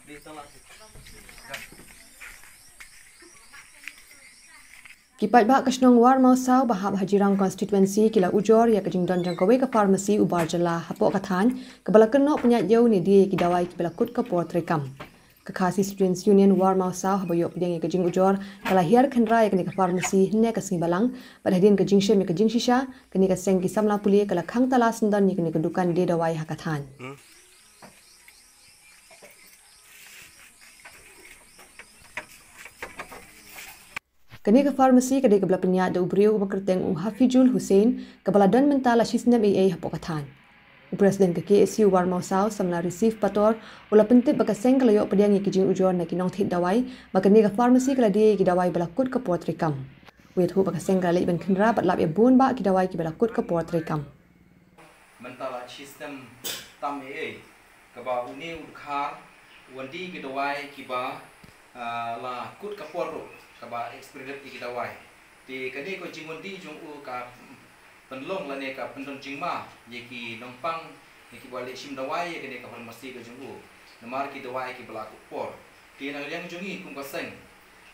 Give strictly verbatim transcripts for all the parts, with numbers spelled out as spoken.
Ki paidbah ka shnong Warmawsaw ba hap ha Jirang constituency ki la ujor ïa ka jingdon jong kawei ka pharmacy u bar jylla hapoh ka thaiñ, kaba la kynnoh pynïaid ïew ne die ïa ki dawai kiba la kut ka por treikam. Ka Khasi Students Union Warmawsaw haba ïoh pdiang ïa ka jingujor ka la hiar khynra ïa kane ka pharmacy hynne ka sngi Balang, bad hadien ka jingshem ïa ka jingshisha, kane ka seng ki samla pule ka la khang tala syndon ïa kane ka dukan die dawai ha ka thaiñ. Kane ka pharmacy ka dei kaba la pynïaid da u briew uba kyrteng u Hafijul Hussain, kaba la don mynta la shi snem ei ei hapoh ka thaiñ. U President ka K S U Warmawsaw, samla Receive Pator, u la pyntip ba ka seng ka la ïoh pdiang ïa ki jingujor na ki nongthied dawai, ba kane ka pharmacy ka la die ïa ki dawai ba la kut ka por treikam. U ïathuh ba ka seng ka la leit ban khynra bad lap ïa bun bah ki dawai kiba la kut ka por treikam. Mynta la shi snem tam ei ei kaba une u dkhar u wan die ki dawai kiba, ah, la kut ka por ruh, kaba expired ïa ki dawai. Te kane ka jingwan die jong u ka pynlong lane ka pyndon jingma ïa ki nongpang, ïa kiba leit shim dawai ïa kane ka pharmacy ka jong u, namar ki dawai kiba la kut por. Te na ka liang jong ngi kum ka seng,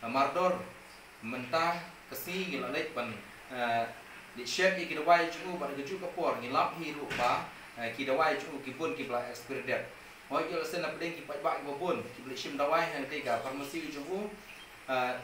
ah, mardor mynta ka sngi ngi la leit ban, eh, leit check ïa ki dawai jong u, bad ha kajuh ka por ngi lap hi ruh ba, eh, ki dawai jong u ki bun kiba la expired date. Hooid, ïoh lehse na pdeng ki paidbah kiba bun kiba leit shim dawai ha kane ka pharmacy jong u, eh,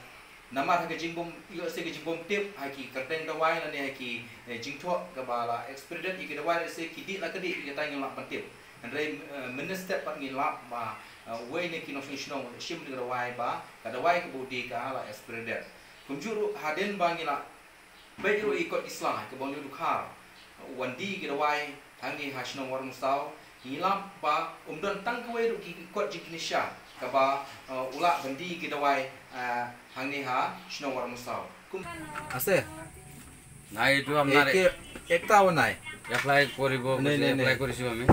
namar ha ka jingbym, ïoh lehse ka jingbym tip ha ki kyrteng dawai lane ha ki, eh, jingthoh kaba la expired date ïa ki dawai, lehse ki dih la ka dih, ïa kata ngi lap ban tip. Hynrei, eh, mynstep pat ngi lap ba, eh, uwei na ki nongshong shnong u la shim ïa ka dawai ba ka dawai kaba u die ka la expired date. Kumjuh ruh hadien ba ngi la peit ruh ïa ki kot ki sla kaba une u dkhar u wan die ki dawai hangne ha shnong Warmawsaw, ngi lap ba um don tang kawei ruh ki kot jingkynsha kaba, eh, u lah ban die ki dawai, eh, hangne ha shnong Warmawsaw. Kum Ase. Nai tu am nare. Ek, ekta banai. Apply koribo, Nahi, nahi, apply nahi. Koribo ami.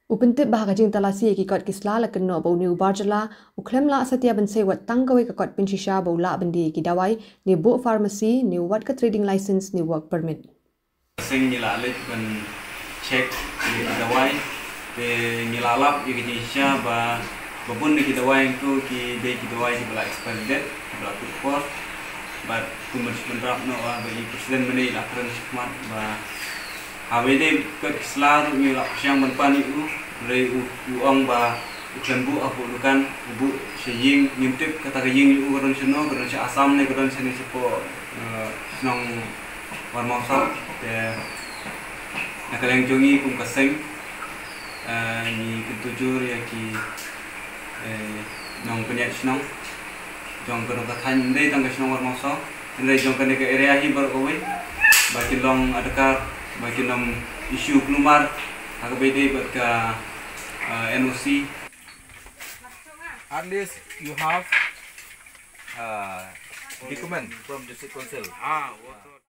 U pyntip ba ha ka jingtalasi ïa ki kot ki sla la kynnoh ba une u bar jylla u khlem lah satia ban sei wat tang kawei ka kot pynshisha ba u lah ban die ïa ki dawai, ne buh pharmacy, ne wat ka trading license, ne work permit. Seng ngi la leit ban check ïa ki dawai, te ngi la lap ïa ka jingshisha ba, ba bun na ki dawai hangto ki dei ki dawai kiba la expired date, kiba la kut por. Bad kumba shu bynrap noh ba i President mynne i la kren shakhmat ba haba ïadei bad ki sla ruh ngi la pyrshang ban pan ïa u, hynrei u, u ong ba u khlem buh hapoh dukan, u buh sha ïing, ngim tip kata ka ïing jong u ka don shano, ka don sha Assam ne ka don shane shapoh, eh, shnong Warmawsaw. Te na ka liang jong ngi kum ka seng, eh, ngi kyntu jur ïa ki, eh, nongpynïaid shnong jong kane ka thaiñ, ym dei tang ka shnong Warmawsaw, hynrei jong kane ka area hi baroh kawei, ba kin long adkar ba kin ym issue kulmar ha kaba ïadei bad ka, eh, N O C. At least you have, uh, document from district council. Ah,